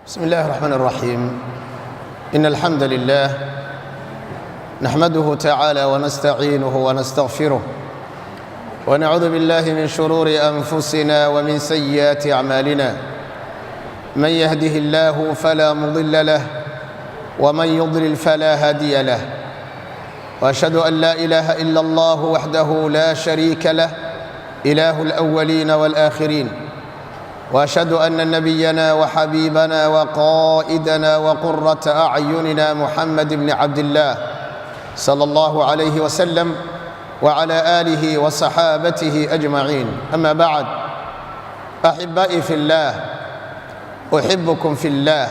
بسم الله الرحمن الرحيم. إن الحمد لله نحمده تعالى ونستعينه ونستغفره، ونعوذ بالله من شرور أنفسنا ومن سيئات أعمالنا. من يهده الله فلا مضل له، ومن يضلل فلا هادي له. وأشهد أن لا إله إلا الله وحده لا شريك له، إله الأولين والآخرين. واشهد ان نبينا وحبيبنا وقائدنا وقره اعيننا محمد بن عبد الله، صلى الله عليه وسلم وعلى اله وصحابته اجمعين. اما بعد، احبائي في الله، احبكم في الله.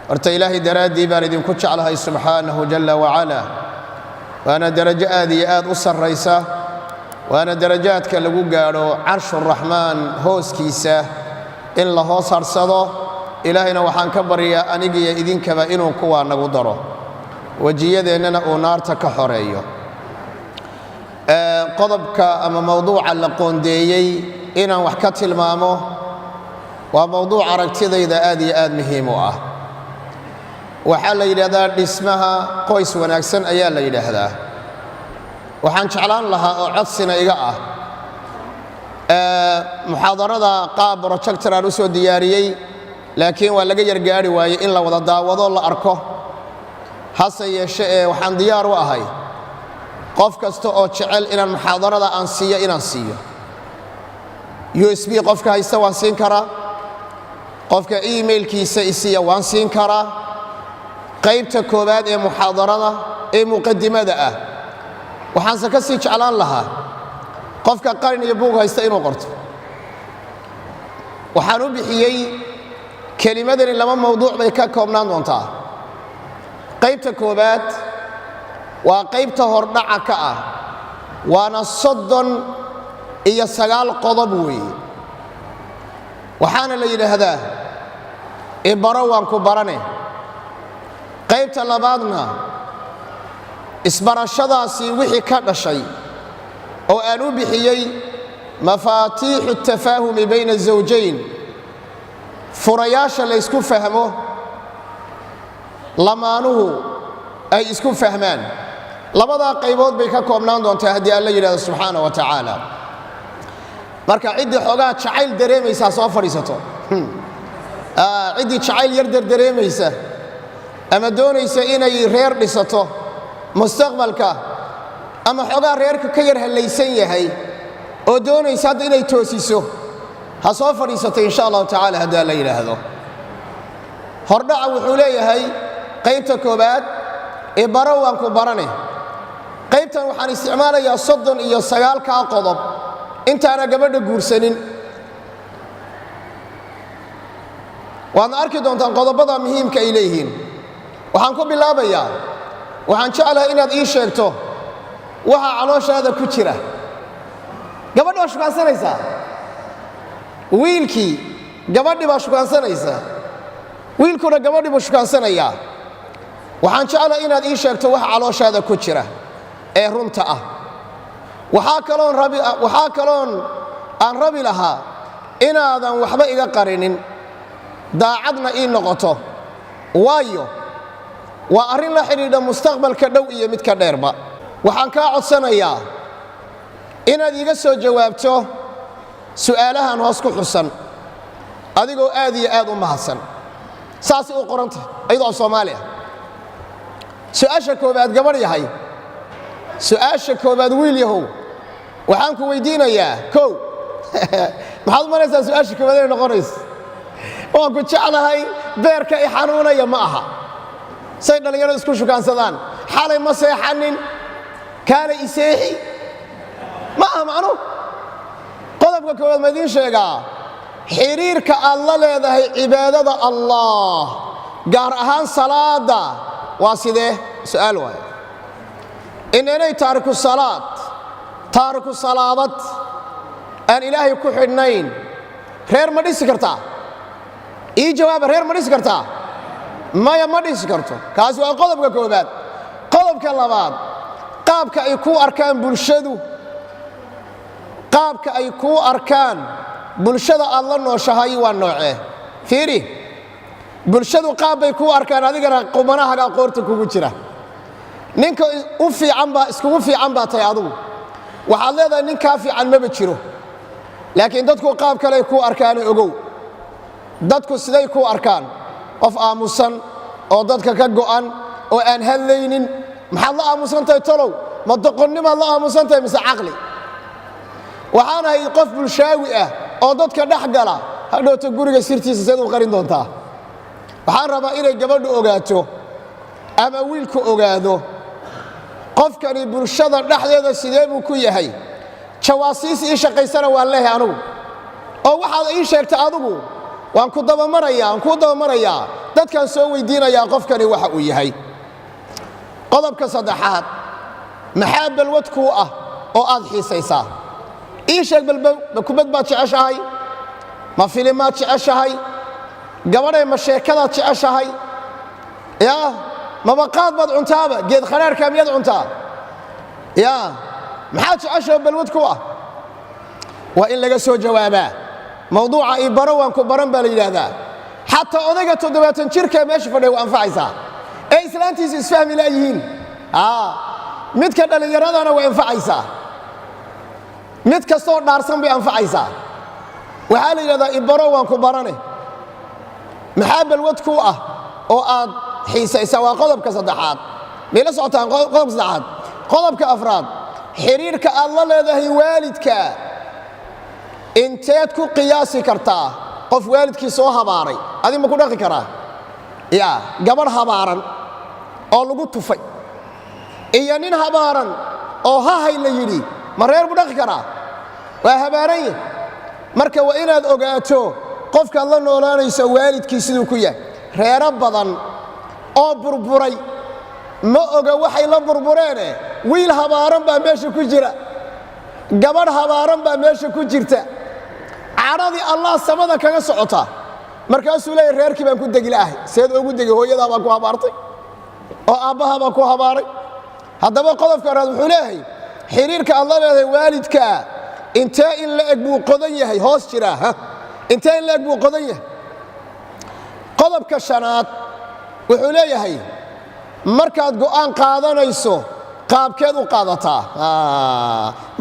Horta Ilaahay daraaddii baan idinku jeclahay subxaanahu jalla wacala. Waana darajo aad iyo aad u sarraysa, waana darajaadka lagu gaadho carshuraxmaan hooskiisa in la hoos harsado. Ilaahayna waxaan ka baryaa anigiyo idinkaba inuu kuwaa nagu daro, wejiyadeennana uu naarta ka xoreeyo. Qodobka ama mowduuca la qoondeeyey inaan wax ka tilmaamo waa mowduuc aragtidayda aad iyo aad muhiim u ah. Waxaa la yidhaahdaa dhismaha qoys wanaagsan ayaa la yidhaahdaa. Waxaan jeclaan lahaa oo codsina iga ah, muxaadarada qaab projector aan u soo diyaariyey, laakiin waa laga yargaari waayey in la wada daawado, la arko. Hase yeeshe ee waxaan diyaar u ahay qof kasta oo jecel inaan muxaadarada aan siiyo inaan siiyo. USB qofka haysta waan siin karaa, qofka emailkiisa isiiya waan siin karaa qaybta koowaad ee muxaadarada ee muqadimada ah. Waxaanse ka sii jeclaan lahaa qofka qalin iyo buug haysta inuu qorto. Waxaan u bixiyey kelimadani laba mowduuc bay ka koobnaan doontaa. Qaybta koowaad waa qaybta hordhaca ka ah, waana 39 qodob weeye. Waxaana la yidhaahdaa "Ibaro waan ku barane". Qaybta labaadna isbarashadaasi wixii ka dhashay oo aan u bixiyey "Mafaatiixu tafaahumi bayna azawjayn", furayaasha laysku fahmo, lamaanuhu ay isku fahmaan. Labadaa qaybood bay ka koobnaan doontaa haddii Alla yidhahdo subxaana wa tacaala. Marka ciddii xoogaa jacayl dareemaysaa soo fadhiisato, ciddii jacayl yar dardareemaysa ama doonaysa inay reer dhisato mustaqbalka, ama xoogaa reerka ka yar hallaysan yahay oo doonaysa hadda inay toosiso, ha soo fadhiisato insha Allahu tacala haddii Alla yidhaahdo. Hordhaca wuxuu leeyahay qaybta koowaad "Ibaro waan ku barane". Qaybtan waxaan isticmaalayaa 39-kaa qodob intaana gabadha guursanin. Waadna arki doontaan qodobada muhiimka ay leeyihiin. Waxaan ku bilaabayaa: waxaan jeclahay inaad ii sheegto waxa calooshaada ku jira. Gabadhi waa shukaansanaysaa, wiilkii gabadhi baa shukaansanaysaa, wiilkuna gabadhi buu shukaansanayaa. Waxaan jeclahay inaad ii sheegto waxa calooshaada ku jira ee runta ah. Waxaa kaloon aan rabi lahaa inaadan waxba iga qarinin, daacadna ii noqoto, waayo waa arrin la xidhiidha mustaqbalka dhow iyo midka dheerba. Waxaan kaa codsanayaa inaad iiga soo jawaabto su'aalahan hoos ku xusan, adigoo aad iyo aad u mahadsan. Saasay u qorantah ayadoo af Soomaali ah. Su'aasha koowaad, gabadh yahay, su'aasha koowaad, wiil yahow, waxaan ku weydiinayaa: kow, maxaad u malaysaa su'aasha koowaad inay noqonayso? "Waan ku jeclahay, beerka i xanuunaya" ma aha. Say dhallinyaradu isku shukaansadaan, "Xalay ma seexanin, kaana iseexi", ma aha macnuhu. Qodobka koowaad ma idiin sheegaa? Xidhiirka aad la leedahay cibaadada Allah, gaar ahaan salaadda, waa sidee? Su'aal waaye. Inanay taariku salaad, taariku salaadad aan Ilaahay ku xidhnayn, reer ma dhisi kartaa? Ii jawaaba, reer ma dhisi kartaa? Maya, ma dhisi karto. Kaasi waa qodobka koobaad. Qodobka labaad, qaabka ay kuu arkaan bulshadu, qaabka ay kuu arkaan bulshada aad la nooshahay waa noocee? Fiiri. Bulshadu qaab bay kuu arkaan, adigana qumanahagaa qoorta kugu jira. Ninka u fiican baa iskugu fiican baa tahay. Adugu waxaad leedahay nin kaa fiican maba jiro, laakiin dadku qaab kaley kuu arkaane. Ogow, dadku siday kuu arkaan? Qof aamusan oo dadka ka go'an oo aan hadlaynin. Maxaad la aamusan tahay tolow? Ma doqonnimaad la aamusan tahay mise caqli? Waxaan ahay qof bulshaawi ah oo dadka dhex gala. Hadhowta guriga sirtiisa seed u qarin doontaa? Waxaan rabaa inay gabadhu ogaato ama wiilku ogaado qofkani bulshada dhexdeeda sidee buu ku yahay. Jawaasiis ii shaqaysana waan leehay anugu, oo waxaad ii sheegta adigu waan ku dabamarayaa, waan kuu dabamarayaa, dadkaan soo weydiinayaa qofkani waxa uu yahay. Qodobka saddexaad: maxaa balwad kuu ah oo aad xiisaysaa? Ii sheeg. Ma kubad baad jeceshahay? Ma filimaad jeceshahay? Gabadhay, ma sheekadaad jeceshahay? Yaa mabaqaad baad cuntaaba? Geed khadhaarkaa miyaad cuntaa? Yaa maxaad jeceshaho balwad ku ah? Waa in laga soo jawaabaa. Mawduuca ii baro waan ku baran baa la yidhaahdaa. Xataa odayga 70 jirka meesha fadhiya waa anfacaysaa ee islaantiisu isfahmi laayihiin. Midka dhallinyaradana way anfacaysaa, mid kastoo dhaarsan bay anfacaysaa. Waxaa la yidhahdaa ibaro waan ku barane. Maxaa balwad ku ah oo aad xiisaysaa? Waa qodobka saddexaad. Mayla socotaan qodobka saddexaad? Qodobka afraad: xidhiirka aad la leedahay waalidka inteed ku qiyaasi kartaa? Qof waalidkii soo habaaray adi ma ku dhaqi karaa? Ya gabadh habaaran oo lagu tufay iyo nin habaaran oo hahay la yidhi, ma reer buu dhaqi karaa? Waa habaaran yah. Marka waa inaad ogaato qofkaad la noolaanayso waalidkii siduu ku yahay. Reero badan oo burburay ma oga waxay la burbureene. Wiil habaaran baa meesha ku jira, gabadh habaaran baa meesha ku jirta. Cadhadii Allah samada kaga socota. Markaasuu leeya, "Reerkii baan ku degi la'ahay." Seed ogu degi? Hooyadaa baa ku habaartay oo aabbaha baa ku habaaray. Haddaba qodobka afraad wuxuu leeyahay: xiriirka aad la leedahay waalidkaa intee in la eg buu qodan yahay, hoos jiraa? Intee in la eg buu qodan yahay? Qodobka shanaad wuxuu leeyahay: markaad go'aan qaadanayso qaabkeed u qaadataa?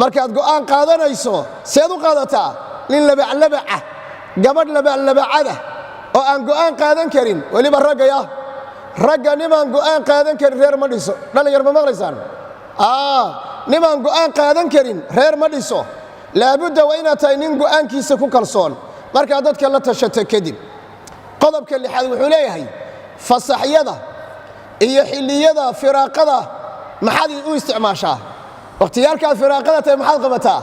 Markaad go'aan qaadanayso seed u qaadataa? Nin labaclabaca, gabadh labaclabacada oo aan go'aan qaadan karin. Weliba raggaya, ragga nimaan go'aan qaadan karin reer ma dhiso. Dhalinyar, ma maqlaysaan? Nimaan go'aan qaadan karin reer ma dhiso. Laabudda waa inaad tahay nin go'aankiisa ku kalsoon markaad dadka la tashato kadib. Qodobka lixaad wuxuu leeyahay: fasaxyada iyo xilliyada firaaqada maxaad u isticmaashaa? Wakhtiyaalkaad firaaqada tahay maxaad qabataa?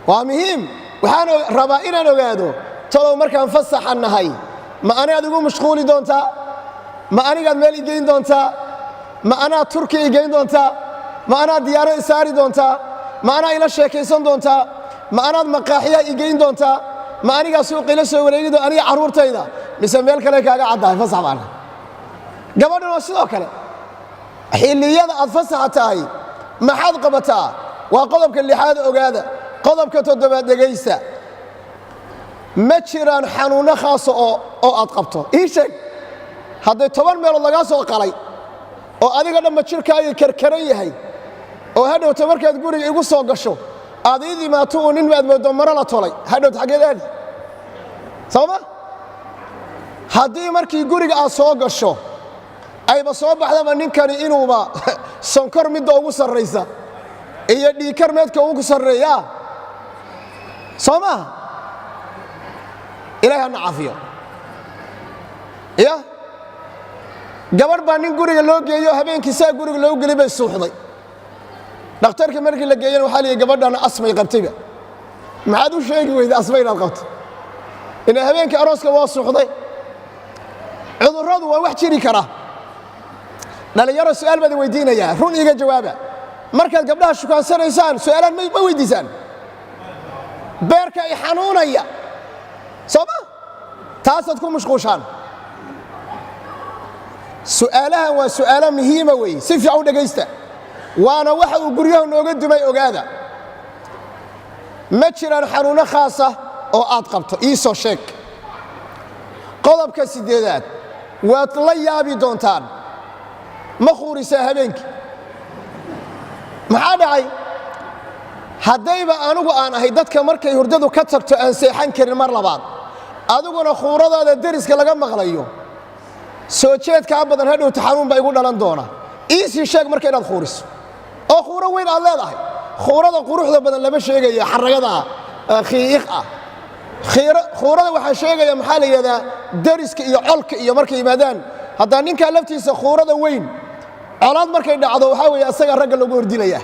Waa muhiim. Waxaan rabaa inaan ogaado, talow markaan fasaxa nahay ma anaad igu mashquuli doontaa? Ma anigaad meel igeyn doontaa? Ma anaad Turkiya igeyn doontaa? Ma anaad diyaaro isaari doontaa? Ma anaa ila sheekaysan doontaa? Ma anaad maqaaxiyaha igeyn doontaa? Ma anigaa suuqa ila soo wareegi doon, aniga carruurtayda, mise meel kale kaaga caddahay? Fasax baana. Gabadhan waa sidoo kale. Xilliyada aad fasaxa tahay maxaad qabataa? Waa qodobka lixaad, ogaada. Qodobka toddobaad, dhegaysta: ma jiraan xanuunno khaasa oo aad qabto? Ii sheeg. Hadday 10 meelood lagaa soo qalay oo adiga dhanba jirkaagii karkaran yahay oo hadhowta markaad guriga igu soo gasho aad ii imaato uu nin maad mooddo maro la tolay, hadhowta xaggeed aadi? Sooma haddii markii guriga aad soo gasho ayba soo baxdaba ninkani inuuba sonkor midda ugu sarraysa iyo dhiikar meedka ugu sarreeyaa, soo maaha? Ilahay hana caafiyo. Ya gabadh baa nin guriga loo geeyo, habeenkii saa guriga loo geli bay suuxday. Dhakhtarka markii la geeyana waxaa la yidhi, "Gabadhana asmay qabtayba." Maxaad u sheegi weyday asma inaad qabto? Ina habeenkii arooska waa suuxday. Cudurradu waa wax jiri kara. Dhallinyaro, su'aal baad weydiinayaa, run iiga jawaaba. Markaad gabdhaha shukaansanaysaan su'aalaan ma weydiisaan? "Beerka i xanuunaya," soo ma? Taasaad ku mashquushaan. Su'aalahan waa su'aalo muhiima weeye, si fiican u dhegaysta, waana waxa uu guryaha nooga dumay. Ogaada, ma jiraan xanuunno khaasa oo aad qabto? Ii soo sheeg. Qodobka sideedaad waad la yaabi doontaan: ma khuurisaa habeenkii? Maxaa dhacay? Haddayba anigu aan ahay dadka markay hurdadu ka tagto aan seexan karin mar labaad, adiguna khuuradaada deriska laga maqlayo, soo jeedkaa badan hadhowta xanuun baa igu dhalan doona. Iisii sheeg marka inaad khuuriso oo khuuro weyn aad leedahay. Khuurada quruxda badan lama sheegayo, xaragada khiiq ah. Khuurada waxaa sheegaya, maxaa la yidhahdaa, deriska iyo colka iyo markay yimaadaan. Haddaa ninkaa laftiisa khuurada weyn, colaad markay dhacdo, waxaa weeye asaga ragga lagu hordilaya.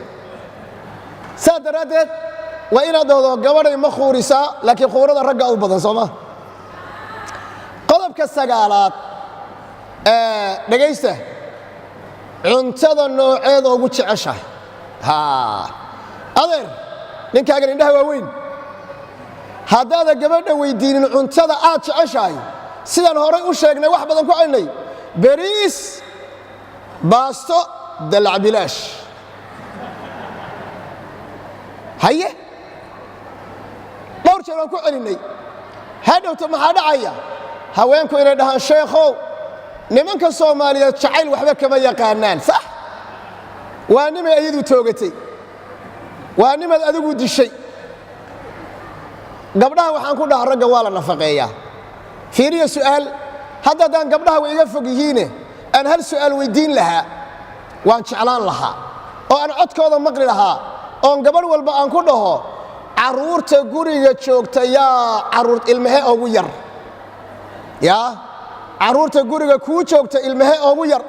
Saa daraaddeed waa inaad dhahdo: "Gabadhay, ma khuurisaa?" Laakiin khuurada ragga u badan, soo ma? Qodobka sagaalaad, dhegaysta: cuntada nooceeda ugu jeceshahay? Adeer, ninkaagan indhaha waaweyn, haddaada gabadha weydiinin cuntada aad jeceshahay, sidaan horay u sheegnay, wax badan ku celnay, beriis, baasto, dalac bilaash, haye, dhowr jeer waan ku celinnay. Hadhowta maxaa dhacaya? Haweenku inay dhahaan: "Sheekhow, nimanka Soomaaliyeed jacayl waxba kama yaqaanaan." Sax waa nimay ayadu toogatay, waa nimaad adigu dishay. Gabdhaha waxaan ku dhaha, ragga waa la nafaqeeyaa. Fiiriya su'aal hadda haddaan gabdhaha way iga fog yihiine aan hal su'aal weyddiin lahaa, waan jeclaan lahaa oo aan codkooda maqli lahaa, oon gabadh walba aan ku dhaho: carruurta guriga joogta yaa carruur ilmahe ugu yar? Yaa carruurta guriga kuu joogta ilmahe ugu yar?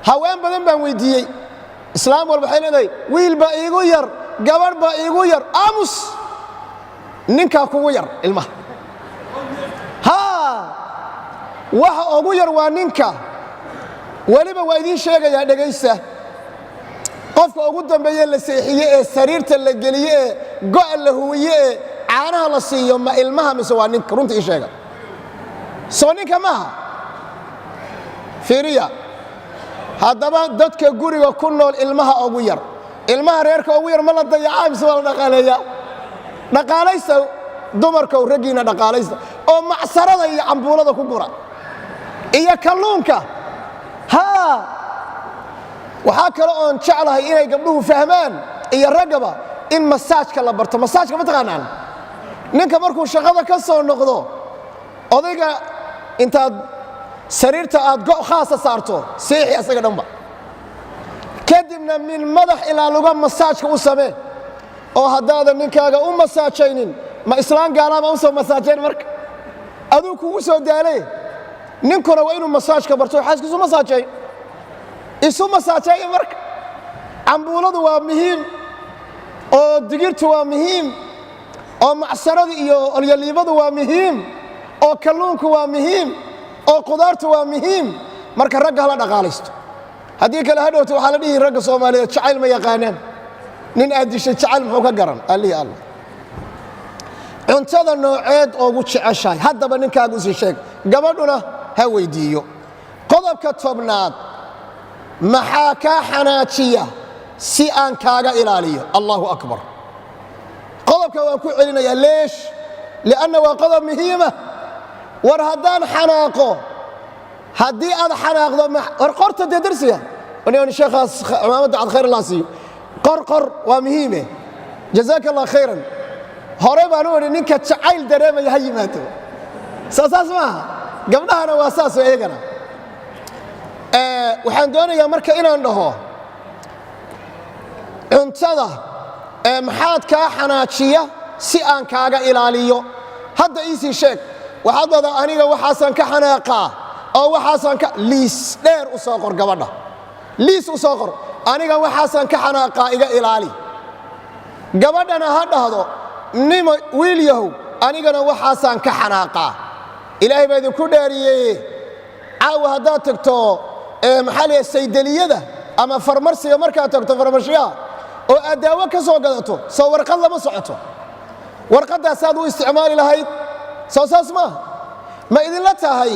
Haween badan baan weyddiiyey. Islaam walba waxay leedahay: "Wiil baa iigu yar, gabadh baa iigu yar." Aamus, ninkaa kugu yar ilmaha. Haa, waxa ugu yar waa ninka. Weliba waa idiin sheegayaa, dhegaysta: qofka ugu dambeeye la seexiye ee sariirta la geliye ee go'a la huwiye ee caanaha la siiyo, ma ilmaha mise waa ninka? Runta ii sheega. Soo ninka maaha? Fiiriya haddaba, dadka guriga ku nool ilmaha ugu yar, ilmaha reerka ugu yar, ma la dayacaa mise waa la dhaqaaleeyaa? Dhaqaalaysta dumarkow, raggiina dhaqaalaysta oo macsarada iyo cambuulada ku gura iyo kalluunka. Haa, waxaa kale oon jeclahay inay gabdhuhu fahmaan iyo raggaba in masaajka la barto. Masaajka ma taqaanaan? Ninka markuu shaqada ka soo noqdo, odayga intaad sariirta aad go' khaasa saarto, seexi asaga dhanba, kadibna min madax ilaa luga masaajka u samee. Oo haddaadan ninkaaga u masaajaynin, ma islaan gaalaaba u soo masaajayn? Marka aduu kugu soo daale. Ninkuna waa inuu masaajka barto, xaaskiisu masaajeey, isu masaajeeya. Marka cambuuladu waa muhiim, oo digirtu waa muhiim, oo macsaradu iyo olyaliibadu waa muhiim, oo kalluunku waa muhiim, oo qudaartu waa muhiim. Marka ragga hala dhaqaalaysto. Haddii kale hadhowta waxaa la dhihi: "Ragga Soomaaliyeed jacayl ma yaqaanaan." Nin aad dishay jacayl muxuu ka garan? Allihii Allah. Cuntada nooceed oogu jeceshahay? Haddaba ninkaagu usii sheeg, gabadhuna ha weyddiiyo. Qodobka 10aad: maxaa kaa xanaajiya si aan kaaga ilaaliyo? Allahu akbar. Qodobka waan ku celinayaa. Leesh? Lianna waa qodob muhiima. War haddaan xanaaqo, haddii aad xanaaqdo, war qorta dee darsiga sheekhaas cimaamadda cad, khayr allah siiyo. Qor, qor, waa muhiime. Jazaaka Allah khayran. Hore baan u idhi, ninka jacayl dareemaya ha yimaado. Soo saas maaha? Gabdhahana waa saasoo iyagana. Waxaan doonayaa marka inaan dhaho: cuntada maxaad kaa xanaajiya si aan kaaga ilaaliyo? Hadda iisii sheeg. Waxaad wadaa: "Aniga waxaasaan ka xanaaqaa oo waxaasaan ka." Liis dheer u soo qor gabadha, liis u soo qor: "Aniga waxaasaan ka xanaaqaa, iga ilaali." Gabadhana ha dhahdo: "Nima wiil yahow, anigana waxaasaan ka xanaaqaa." Ilaahay baa idinku dhaariyeye, caawa haddaad tagto, maxaa la saydeliyada ama farmarsiga, markaad tagto farmarshiyaha oo aad daawo ka soo gadato, soo warqad lama socoto? Warqaddaasaad u isticmaali lahayd, soo saas maaha? Ma idinla tahay?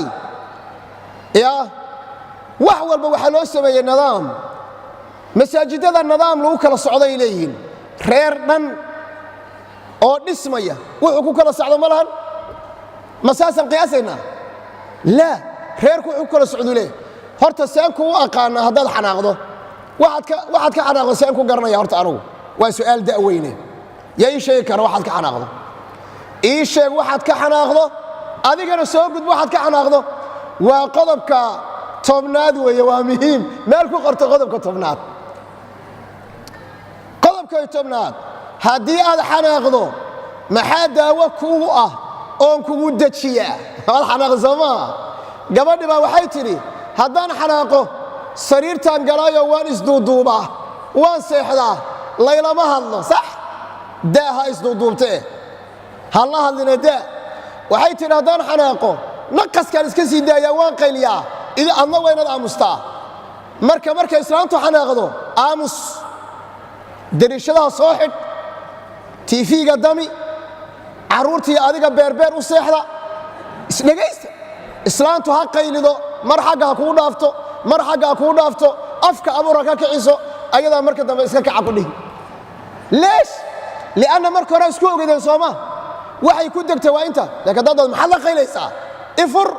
Ya, wax walba waxaa loo sameeyey nidaam. Masaajidada nidaam lagu kala socday leeyihiin. Reer dhan oo dhismaya wuxuu ku kala socdo ma lahan. Ma saasaan qiyaasaynaa? Laa, reerku wuxuu kala socduu leeyahy. Horta seen kugu aqaanaa haddaad xanaaqdo? Waxaad ka xanaaqdo seen ku garanaya horta anugu? Waa su'aal da'weyne. Yaa ii sheegi kara waxaad ka xanaaqdo? Ii sheeg waxaad ka xanaaqdo. Adigana soo gudbo waxaad ka xanaaqdo. Waa qodobka 10aad weeye, waa muhiim. Meel ku qorto qodobka 10aad. Qodobka 10aad: haddii aad xanaaqdo, maxaa daawo kugu ah oon kugu dejiyaa? Waad xanaaqdo, soo maaha? Gabadhi baa waxay tidhi: "Haddaan xanaaqo, sariirtaan galaayo, waan isduuduubaa, waan seexdaa, laylama hadlo." Sax, daa ha isduuduubtee, ha la hadlina, daa. Waxay tidhi: "Haddaan xanaaqo, naqaskaan iska sii daayaa, waan qayliyaa, adna waa inaad aamustaa." Marka markay islaantu xanaaqdo, aamus, dariishadaha soo xidh, TV-ga dami, carruurtii adiga beerbeer u seexda, isdhegaysta. Islaantu ha qaylido, mar xagga ha kuu dhaafto, mar xagga ha kuu dhaafto, afka abuur ha ka kiciso, ayadaa marka dambe iska kaca ku dhihi. Leesh? Lianna marka hore isku ogadeen, sooma? Waxay ku degtay waa inta. Lakin haddaad: "Maxaad la qaylaysaa? Ifur."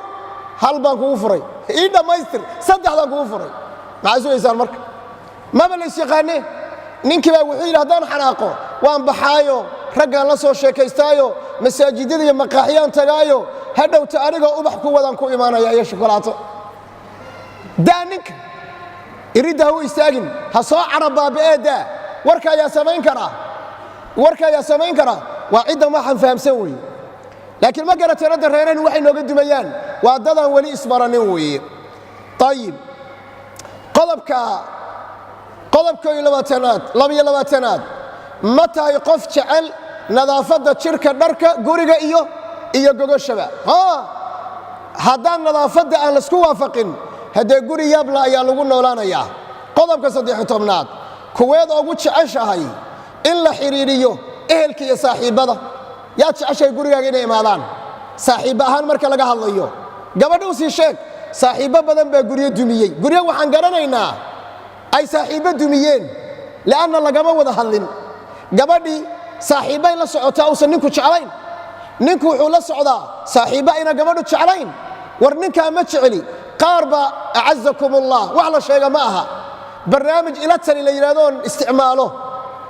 "Hal baan kugu furay, ii dhammaystir." "Saddexdaan kugu furay." Maxaa sugaysaan marka? Maba la isyaqaanee. Ninkii baa wuxuu yidhi: "Haddaan xanaaqo, waan baxaayo, raggaan la soo sheekaystaayo, masaajidada iyo maqaaxiyaan tagaayo, hadhowta anigoo ubax ku wadaan ku imaanaya iyo shukulaato." Daa ninka, iridda ha u istaagin, ha soo carabaabi'ee, daa. Warka ayaa samayn karaa, warka ayaa samayn karaa. Waa ciddan waxaan fahamsan weeye, laakiin ma garateen hadda reerahan waxay nooga dumayaan. Waa dadaan weli isbaranin weeye. Ayib, qodobka 22aad, 22aad: ma tahay qof jecel nadaafadda jidhka, dharka, guriga iyo gogoshaba? Haddaan nadaafadda aan laisku waafaqin, haddee guri yaabla ayaa lagu noolaanayaa. Qodobka 13aad: kuweed ugu jeceshahay in la xidhiidhiyo ehelka iyo saaxiibbada? Yaad jeceshahay gurigaaga inay imaadaan, saaxiibba ahaan marka laga hadlayo? Gabadha u sii sheeg. Saaxiibbo badan baa guryo dumiyey. Guryo waxaan garanaynaa ay saaxiibbo dumiyeen, li'anna lagama wada hadlin. Gabadhii saaxiibbay la socotaa uusan ninku jeclayn. Ninku wuxuu la socdaa saaxiibba ayna gabadhu jeclayn. "War ninkaa ma jecli." Qaar baa, acazakum ullah, wax la sheega ma aha, barnaamij ila tali la yidhahdoon isticmaalo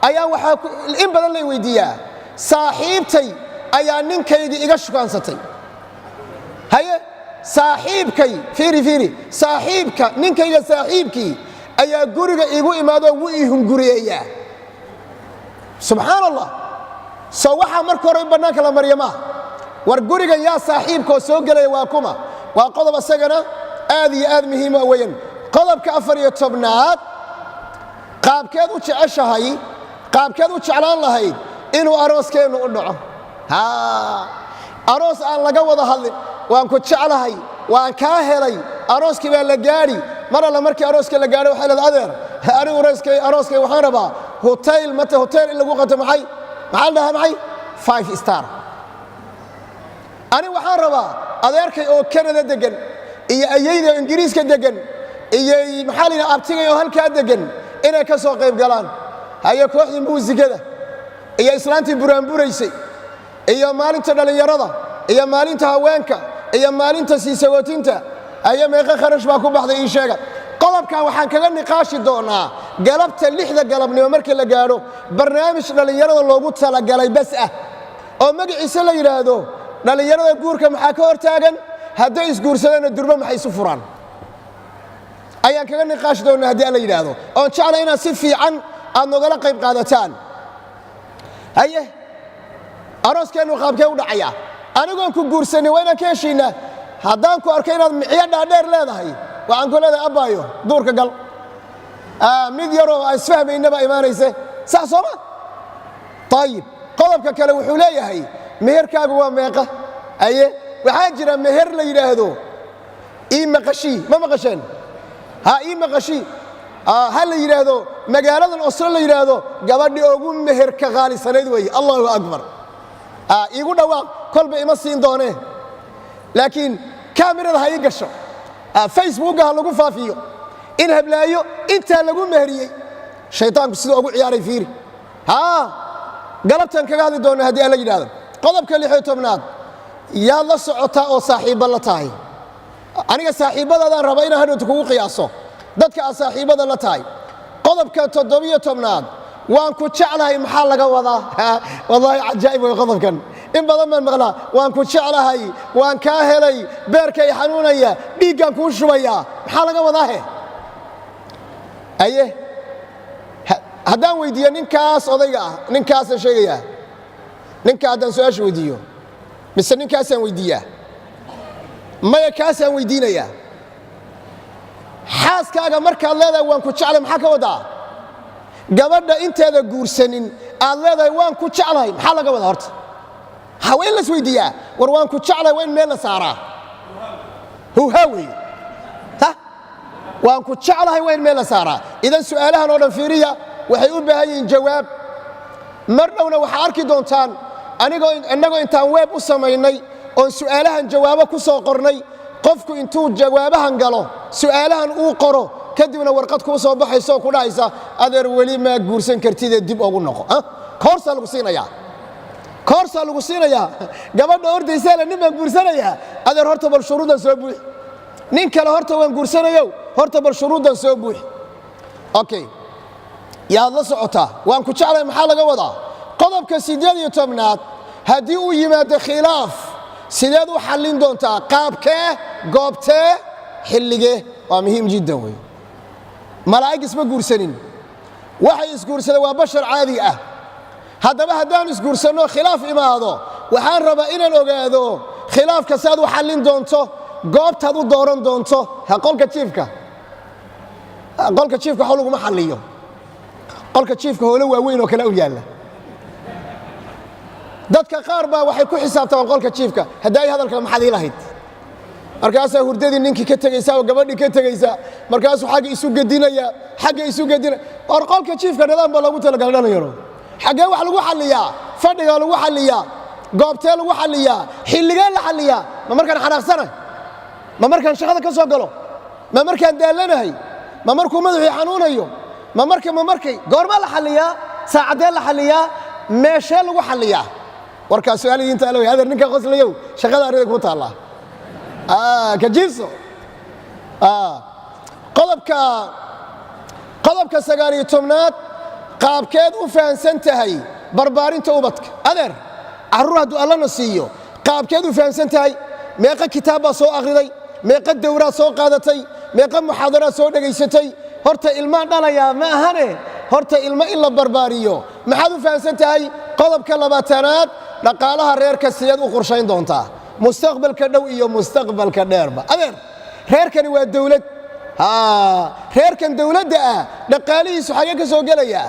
ayaa waxaa in badan lay weydiiyaa: "Saaxiibtay ayaa ninkaygii iga shukaansatay." Haye, saaxiibkay, fiiri, fiiri, saaxiibka ninkayga saaxiibkii ayaa guriga iigu imaadoo wuu ii hunguriyeeyaa. Subxaan Allah. Soo waxaa marka hore in bannaanka la mariya maaha. War gurigan yaa saaxiibkaoo soo gelaya? Waa kuma? Waa qodob isagana aad iyo aad muhiima weyan. Qodobka 14aad: qaabkeed u jeceshahay, qaabkeed u jeclaan lahayd inuu arooskeennu u dhaco? Aroos aan laga wada hadlin, "Waan ku jeclahay, waan kaa helay," arooskii baa la gaadhi. Mar alla markii arooska la gaadho, waxay leedahay: "Adeer, anigu arooskay waxaan rabaa hotel, mate hotel in lagu qabto." Maxaa la dhahaa? Maxay? Five star. "Ani waxaan rabaa adeerkay oo Canada degan iyo ayayda oo Ingiriiska degan iyo, maxaa la yidhaha, abtigay oo halkaa degan inay ka soo qayb galaan." Haye, kooxdii muusigada iyo islaantii buraanburaysay iyo maalinta dhallinyarada iyo maalinta haweenka iyo maalinta siisagootinta, haye, meeqa kharash baa ku baxday? Ii sheega. Qodobkan waxaan kaga niqaashi doonaa galabta 6da galabnimo markii la gaadho, barnaamij dhallinyarada loogu talagalay bas ah oo magaciise la yidhaahdo "Dhallinyarada guurka maxaa ka hortaagan? Hadday isguursadeenna durbo maxay isu furaan?" ayaan kaga niqaashi doonaa haddii alla yidhaahdo, oon jeclay inaad si fiican aad nogala qayb qaadataan. Haye, arooskeennu qaabkee u dhacayaa? Anigoon ku guursanin waa inaan ka heshiinaa. Haddaan ku arko inaad micyo dhaadheer leedahay, waxaan ku leedahay: "Abbaayo, duurka gal." Mid yaroo aan isfahmayna baa imaanayse, sax sooma? Ayib, qodobka kale wuxuu leeyahay: meherkaagu waa meeqa? Aye, waxaa jira meher la yidhaahdo "ii maqashii". Ma maqasheen? Ha, "ii maqashii" ha la yidhaahdo. Magaaladan Oslo la yidhaahdo gabadhii ugu meherka qaalisanayd weeye. Allahu akbar. Iigu dhawaaq, kolba ima siin doonee, laakiin kaamirada ha ii gasho, Facebooka ha lagu faafiyo in hablaayo intaa lagu meheriyey. Shaytaanku siduu ugu ciyaaray fiiri. Haa, galabtan kaga hadli doonna haddii alla yidhahdo. Qodobka 16aad: yaad la socotaa oo saaxiibba la tahay? Aniga saaxiibbadaadaan raba inaan hadhowta kugu qiyaaso dadka aad saaxiibbada la tahay. Qodobka 17aad, waan ku jeclahay maxaa laga wadaa? Wallaahi cajaa'ib way qodobkan. In badan baan maqlaa "waan ku jeclahay", "waan kaa helay", "beerkay xanuunaya", "dhiiggaan kuu shubayaa". Maxaa laga wadaa he? Aye, haddaan weydiiyo ninkaas odayga ah, ninkaasaan sheegayaa, ninka haddaan su-aasha weydiiyo, mise ninkaasaan weydiiyaa? Maya, kaasaan weydiinayaa. Xaaskaaga markaad leedahay "waan ku jeclay", maxaa ka wadaa? Gabadha inteeda guursanin aad leedahay "waan ku jeclahay", maxaa laga wadaa horta? Ha, waa in las weydiiyaa. War "waan ku jeclahay" waa in meel la saaraa. Huhaa weeye ta "waan ku jeclahay" waa in meel la saaraa. Idan su'aalahan oo dhan fiiriya, waxay u baahan yihiin jawaab. Mar dhowna waxaa arki doontaan anigoo innagoo intaan web u samaynay oon su'aalahan jawaabo ku soo qornay, qofku intuu jawaabahan galo, su'aalahan uu qoro, kadibna warqad kuu soo baxaysa oo ku dhahaysa, "Adeer, weli maa guursan kartidee dib ogu noqo." Koorsaa lagu siinayaa, koorsaa lagu siinayaa. Gabadha ordaysaale "nin baan guursanayaa", adeer, horta bal shuruuddan soo buuxi. Nin kale "horta waan guursanayow", horta bal shuruuddan soo buuxi. Okay, yaad la socotaa? "Waan ku jeclay" maxaa laga wadaa? Qodobka 18aad, haddii uu yimaado khilaaf, sideed u xallin doontaa? Qaabkee, goobtee, xilligee? Waa muhiim jiddan wey. Malaa'ig isma guursanin, waxay isguursadeen waa bashar caadi ah. Haddaba haddaan isguursanno, khilaaf imaado, waxaan rabaa inaan ogaado khilaafka saad u xallin doonto, goobtaad u dooran doonto. Ha, qolka jiifka, qolka jiifka waxba laguma xalliyo. Qolka jiifka hoolo waaweyn oo kale u yaalla. Dadka qaar baa waxay ku xisaabtamaan qolka jiifka. Haddaay hadalka maxaad ii lahayd? Markaasaa hurdadii ninkii ka tegaysaa oo gabadhii ka tegaysaa, markaasuu xagga isu gedinaya, xagga isu gedinaya. War qolka jiifka nidaam baa loogu talagalay, dhalinyaro. Xaggee wax lagu xalliyaa? Fadhigaa lagu xalliyaa? Goobtee lagu xalliyaa? Xilligee la xalliyaa? Ma markaan xanaaqsanahay? Ma markaan shaqada ka soo galo? Ma markaan daallanahay? Ma markuu madaxii xanuunayo? Ma marka, ma markay, goormaa la xalliyaa? Saacaddee la xalliyaa? Meeshee lagu xalliyaa? Warkaa su-aal idiin taalo wey. Adeer, ninkaa qoslayow, shaqada arrida ku taallaa ka jiibso. Qodobka 19aad, qaabkeed u fahansan tahay barbaarinta ubadka? Adeer, carruur hadduu Allana siiyo, qaabkeed u fahamsan tahay? Meeqa kitaab baa soo akhriday? Meeqa dowraad soo qaadatay? Meeqa muxaadaraad soo dhegaysatay? Horta ilmaan dhalayaa ma ahane, horta ilmo in la barbaariyo maxaad u fahamsan tahay? Qodobka 20aad, dhaqaalaha reerka sideed u qorshayn doontaa mustaqbalka dhow iyo mustaqbalka dheerba? Adeer, reerkani waa dowlad. Reerkan dowladda ah dhaqaalihiisu xagee ka soo gelayaa?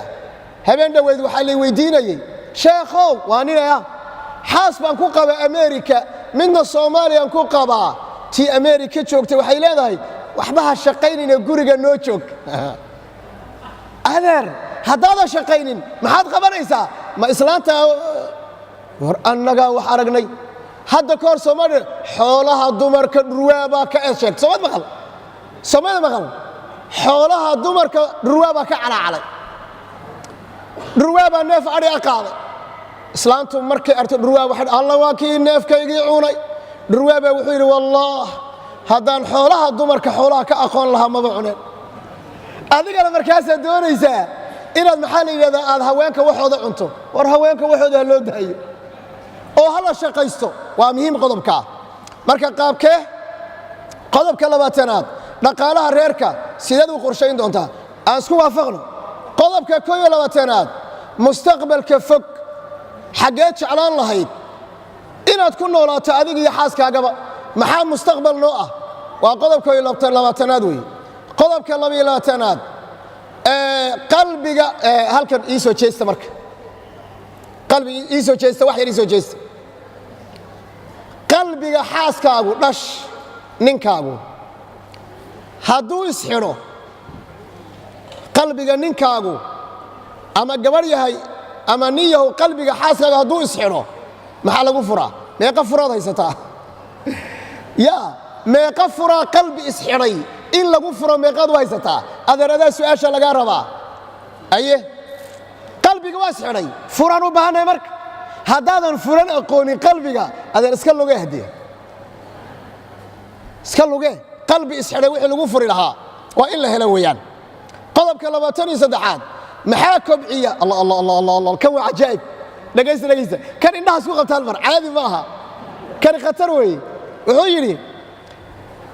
Habeen dhoweed waxaa lay weydiinayey, "Sheekhow, waa ninaya, xaas baan ku qabaa Amerika, midna Soomaaliyaan ku qabaa. Tii Amerika joogtay waxay leedahay, 'Waxba ha shaqaynina, guriga noo joog.'" Adeer, haddaadan shaqaynin maxaad qabanaysaa? Ma islaanta? War annagaa wax aragnay hadda ka hor Soomaaliya, xoolaha dumarka dhurwaabaa ka sheegtay. Soomad maqal? Soomada maqal? Xoolaha dumarka dhurwaabaa ka calaacalay, dhurwaabaa neef adhi a qaaday. Islaantu markay arto dhurwaa waxay, "Alla, waa kii neefkaygii cunay." Dhurwaabaa wuxuu yidhi, "Wallaah, haddaan xoolaha dumarka xoolaha ka aqoon lahaa, maba cuneen." Adigana markaasaad doonaysaa inaad, maxaa la yidhahdaa, aad haweenka waxooda cunto. War haweenka waxooda ha loo daayo oo ha la shaqaysto, waa muhiim qodobkaa. Marka qaabkee? Qodobka 20aad, dhaqaalaha reerka sideed u qorshayn doontaa? Aan isku waafaqno. Qodobka 21aad, mustaqbalka fog xaggeed jeclaan lahayd inaad ku noolaato, adiga iyo xaaskaagaba? Maxaa mustaqbal noo ah? Waa qodobka 20aad weeye. Qodobka 22aad, qalbiga halkan ii soo jeesta. Marka qalbiga ii soo jeesta, wax yar ii soo jeesta. Qalbiga xaaskaagu dhash, ninkaagu hadduu isxidho, qalbiga ninkaagu, ama gabadh yahay ama nin yahow, qalbiga xaaskaaga hadduu isxidho, maxaa lagu furaa? Meeqa furaad haysataa? Yaa, meeqa furaa qalbi isxidhay in lagu furo? Meeqaad u haysataa? Adeer, adaa su'aasha lagaa rabaa. Aye, qalbiga waa isxidhay, furaan u baahannahay. Marka haddaadan furan aqoonin qalbiga, adeer, iska loga hadiya. Iska lugee, qalbi isxidhay wixii lagu furi lahaa waa in la helo weeyaan. Qodobka 23aad, maxaa kobciya? Allah, Allah, Allah, Allah, Allah! Kan waa cajaa'ib. Dhegaysta, dhegaysta, kan indhahaas ku qabta hal mar, caadi ma aha kani, khatar weeye. Wuxuu yidhi: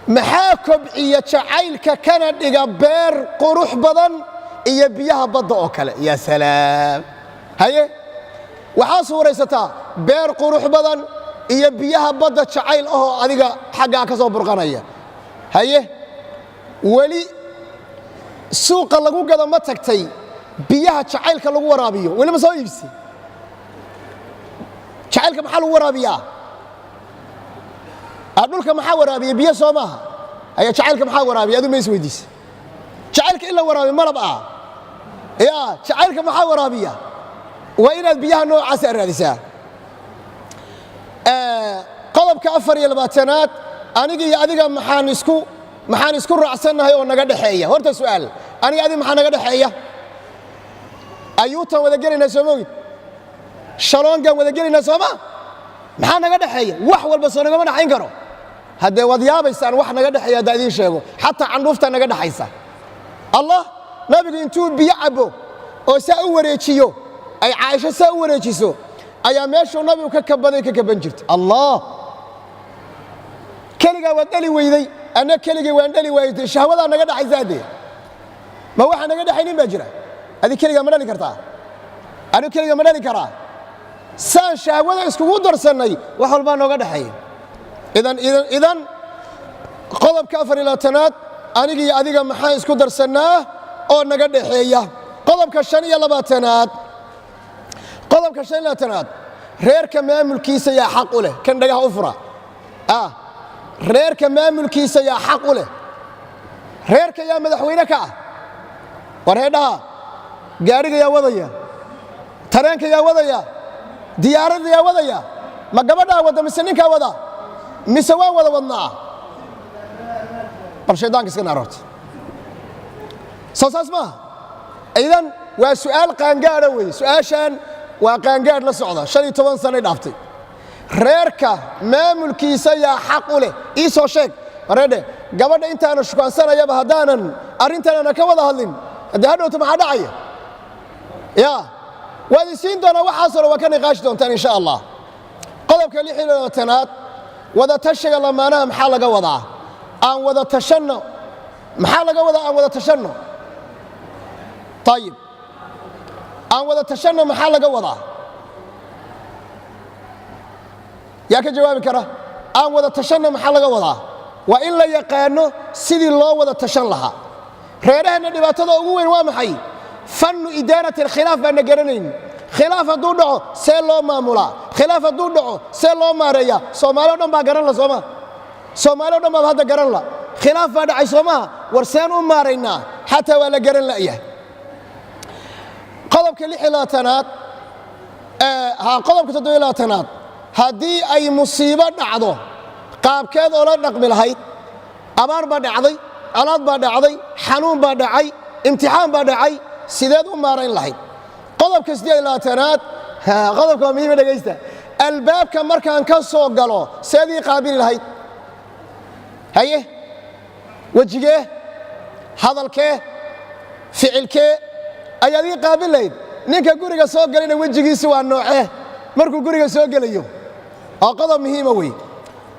maxaa kobciya jacaylka kana dhiga beer qurux badan iyo biyaha badda oo kale? Ya salaam! Haye, waxaa suuraysataa beer qurux badan iyo biyaha badda, jacayl ahoo adiga xaggaa ka soo burqanaya. Haye, weli suuqa lagu gado ma tagtay biyaha jacaylka lagu waraabiyo? Weli ma soo iibsi? Jacaylka maxaa lagu waraabiyaa? Dhulka maxaa waraabiya? Biyo soo maaha? Haya, jacaylka maxaa waraabiya? Adu ma is weydiisa jacaylka in la waraabiyo malab ah? Ya, jacaylka maxaa waraabiya? Waa inaad biyaha noocaasa raadisaa. Qodobka 24aad, aniga iyo adiga maxaan isku raacsannahay oo naga dhexeeya? Horta su'aal, aniga adiga maxaa naga dhexeeya? Ayuutan wada gelaynaa, soo mogid? Shaloongaan wada gelaynaa, sooma? Maxaa naga dhexeeya? Wax walba soo nagama dhexayn karo. Haddee waad yaabaysaan wax naga dhexeeya haddaa idiin sheego. Xataa candhuuftaa naga dhexaysa. Allah, nabigu intuu biyo cabbo oo saa u wareejiyo, ay Caaisho saa u wareejiso, ayaa meeshuu nabigu ka kabaday ka kaban jirta. Allah, keligaa waad dhali weyday, anna keligay waan dhali waayey. Shahwadaa naga dhexaysa. Haddee ma waxaa naga dhexaynin baa jira? Adi keligaa ma dhali kartaa? Anigu keligaa ma dhali karaa? Saan shahwada iskugu darsannay, wax walbaa nooga dhexeeya. Idan, idan, idan, qodobka 24aad, aniga iyo adiga maxaan isku darsannaa oo naga dhexeeya? Qodobka 25aad, qodobka 25aad, reerka maamulkiisa yaa xaq u leh? Kan dhagaha u fura. Reerka maamulkiisa yaa xaq u leh? Reerka yaa madaxweyne ka ah? War heedhaha, gaadhiga yaa wadaya? Tareenka yaa wadaya? Diyaaradda yaa wadaya? Ma gabadhaa wadda mise ninkaa wada mise waan wada wadnaa? Bal shaydaanka iska naaroorta. Soo saas maaha? Idan waa su'aal qaangaadha weeye. Su'aashan waa qaangaadh la socda, 15 sanay dhaaftay. Reerka maamulkiisa yaa xaq u leh? Ii soo sheeg. Mareedhe, gabadha intaana shukaansanayaba haddaanan arrintan ana ka wada hadlin, haddii hadhowta maxaa dhacaya? Ya, waad isiin doonaa. Waxaasoo dhan waa ka niqaashi doontaan, insha Allah. Qodobka 26aad, wada tashiga lamaanaha maxaa laga wadaa? Aan wada tashanno maxaa laga wadaa? Aan wada tashanno. Ayib, aan wada tashanno maxaa laga wadaa? Yaa ka jawaabi kara? Aan wada tashanno maxaa laga wadaa? Waa in la yaqaano sidii loo wada tashan lahaa. Reeraheenna dhibaatada ugu weyn waa maxay? Fannu idaarati alkhilaaf baana garanayn. Khilaaf hadduu dhaco, see loo maamulaa? Khilaaf hadduu dhaco, see loo maareeyaa? Soomaali o dhan baa garan la, sooma? Soomaali o dhan baaba hadda garan la. Khilaaf baa dhacay, soo maha? War seen u maaraynaa? Xataa waa la garan la'yahay. Qodobka 26aad, qodobka 27aad, haddii ay musiibo dhacdo, qaabkeed oola dhaqmi lahayd? Abaar baa dhacday, colaad baa dhacday, xanuun baa dhacay, imtixaan baa dhacay, sideed u maarayn lahayd? Qodobka 28aad, qodobka waa muhiima, dhegaysta. Albaabka markaan ka soo galo, seed ii qaabili lahayd? Haye, wejigee, hadalkee, ficilkee ayaad ii qaabil lahayd? Ninka guriga soo galayna wejigiisu waa noocee markuu guriga soo gelayo? Waa qodob muhiima wey.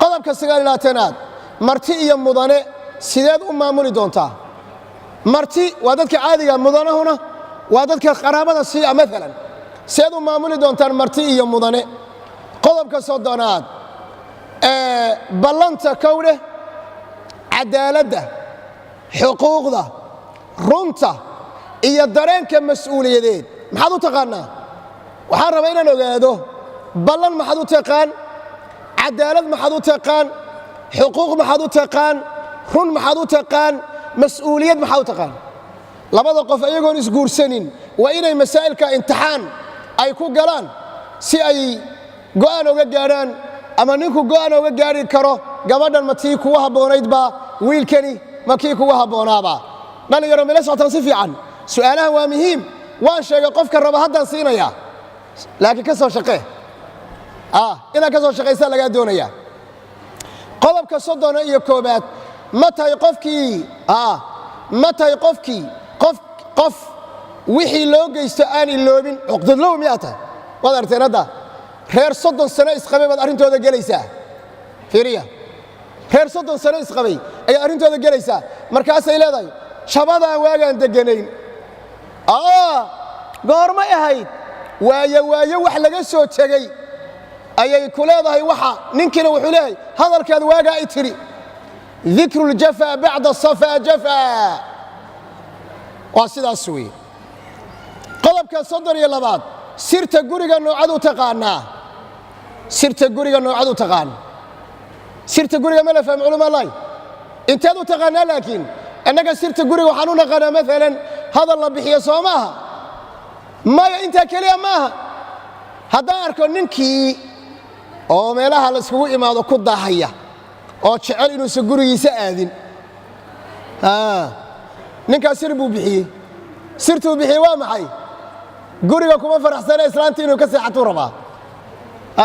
Qodobka 29aad, marti iyo mudane sideed u maamuli doontaa? Marti waa dadka caadiga, mudanahuna waa dadka qaraabada siiya maalan. Seed u maamuli doontaan marti iyo mudane? Qodobka 30aad, ballanta kowdheh, cadaaladda, xuquuqda, runta iyo dareenka mas-uuliyadeed maxaad u taqaannaa? Waxaan rabaa inaan ogaado: ballan maxaad u taqaan? Cadaalad maxaad u taqaan? Xuquuq maxaad u taqaan? Run maxaad u taqaan? Mas-uuliyad maxaad u taqaan? Labada qof iyagoon isguursanin waa inay masaa'ilka imtixaan ay ku galaan, si ay go'aan oga gaadhaan, ama ninku go'aan oga gaadhi karo: gabadhan ma tii kugu habboonaydbaa? Wiilkani ma kii kugu habboonaaba? Dhallinyaro, mila socotaan si fiican? Su'aalahan waa muhiim. Waan sheegay, qofka raba haddaan siinaya, laakiin ka soo shaqee. Inaad ka soo shaqaysaa lagaa doonaya. Qodobka 31aad: ma tahay qofkii qof wixii loo geysto aan iloobin? Cuqdadlow miyaa tahay? Waad aragteen hadda reer 30 sano isqabay baad arrintooda gelaysaa. Fiiriya, reer 30 sano isqabay ayaad arrintooda gelaysaa. Markaasay leedahay, "Jabadaan waagaan degganayn goormay ahayd?" Waayo waayo wax laga soo tegey ayay ku leedahay. Waxa ninkiina wuxuu leeyahay, "Hadalkaad waagaa i tidhi." ذكر الجفا بعد الصفا جفا. Waa sidaas weeye. Qodobka 32aad: sirta guriga noocad u taqaanaa? Sirta guriga noocad u taqaan? Sirta guriga ma la faham, culamaalahi? Inteed u taqaanaa? Laakiin innaga sirta guriga waxaan u naqaanaa, maalan, hadal la bixiyo, soo maaha? Maya, intaa keliya maaha. Haddaan arko ninkii oo meelaha la iskugu imaado ku daahaya oo jecel inuusan gurigiisa aadin, ninkaas sir buu bixiyey. Sirtuu bixiyey waa maxay? Guriga kuma faraxsane, islaantu inuu ka seexatuu rabaa.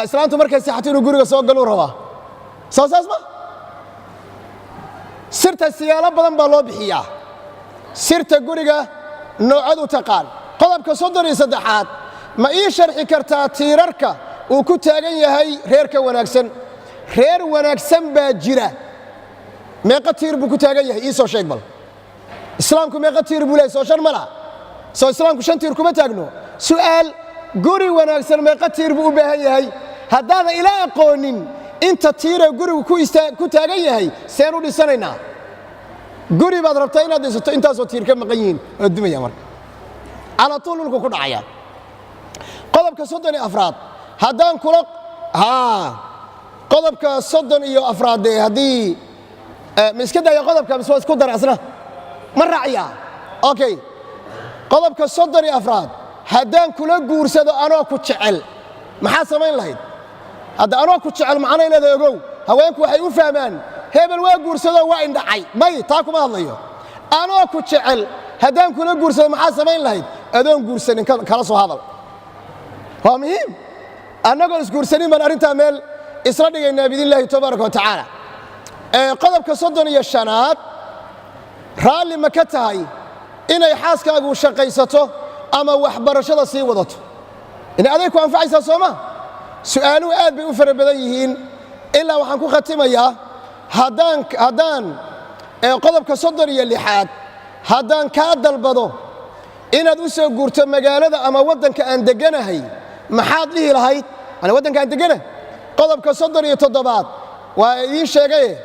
Islaantu markay seexato inuu guriga soo galuu rabaa. Soo saas ma? Sirta siyaalo badan baa loo bixiyaa. Sirta guriga noocad u taqaan? Qodobka 33aad: ma ii sharxi kartaa tiirarka uu ku taagan yahay reerka wanaagsan? Reer wanaagsan baa jira. Meeqa tiir buu ku taagan yahay? Ii soo sheeg bal. Islaamku meeqa tiir buu leeyahay? Soo shan ma laha? Soo islaamku shan tiir kuma taagno? Su'aal: guri wanaagsan meeqa tiir buu u baahan yahay? Haddaadan ila aqoonin inta tiiree gurigu ku taagan yahay, seen u dhisanaynaa? Guri baad rabtaa inaad dhisato, intaasoo tiir ka maqan yihiin, waa dumaya marka, calaa tuul dhulku ku dhacaya. Qodobka 34aad, haddaan kula qodobka 34aad dee, haddii ma iska daya qodobka mise waa isku dara asna ma raaciyaa? Okay, qodobka 34aad: haddaan kula guursado anoo ku jecel, maxaa samayn lahayd? Hadda anoo ku jecel macnay leedahay, ogow. Haweenku waxay u fahmaan, hebel waa guursado, waa indhacay. May, taa kuma hadlayo. Anoo ku jecel haddaan kula guursado, maxaa samayn lahayd? Adoon guursanin kala soo hadal, waa muhiim. Annagoon isguursanin baan arrintaa meel isla dhigaynaa, biidn illahi tabaaraka wa tacaala. Qodobka 35aad: raalli ma ka tahay inay xaaskaagu shaqaysato ama waxbarashada sii wadato? Inay aday ku anfacaysaa, soo ma? Su'aaluhu aad bay u fara badan yihiin. Ilaa waxaan ku khatimayaa haddaan qodobka 36aad: haddaan kaa dalbado inaad u soo guurto magaalada ama waddanka aan degganahay, maxaad dhihi lahayd? Yani waddanka aan degganahay. Qodobka 37aad waa idiin sheegaye,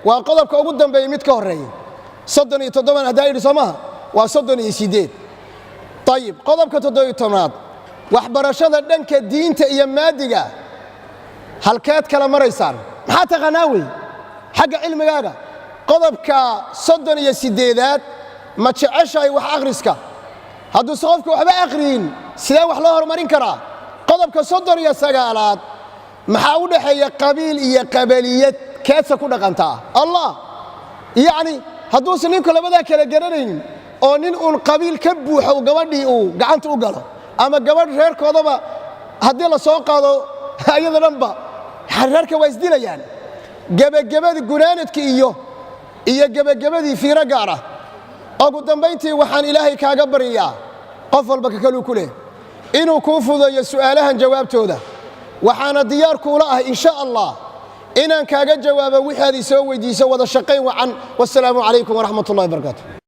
waa qodobka ugu dambeeya. Mid ka horreeya 37 haddaa yidhi, soo maaha? Waa 38. Ayib, qodobka 17aad: waxbarashada dhanka diinta iyo maadiga halkeed kala maraysaan? Maxaa taqaanaa wey xagga cilmigaaga? Qodobka 38aad: ma jeceshahay wax akhriska? Hadduuse qofku waxba akhriyin, sidee wax loo horumarin karaa? Qodobka 39aad: maxaa u dhexeeya qabiil iyo qabaliyad? Keedsa ku dhaqantaa? Allah, yacni hadduusan ninku labadaa kala garanaynin oo nin uun qabiil ka buuxo gabadhii uu gacanta u galo, ama gabadh reerkoodaba haddii la soo qaado, ayada dhanba reerka waa isdilayaan. Gebagabadii, gunaanadkii iyo gebagabadii, fiiro gaar ah. Ugu dambayntii, waxaan Ilaahay kaaga baryayaa, qof walba kakaluu ku leh, inuu kuu fudeeyo su'aalahan jawaabtooda. Waxaana diyaar kuula ah, insha Allah, inaan kaaga jawaabo wixii aad isoo weydiiso. Wada shaqayn wacan. Wasalaamu calaykum waraxmat ullahi barakaatu.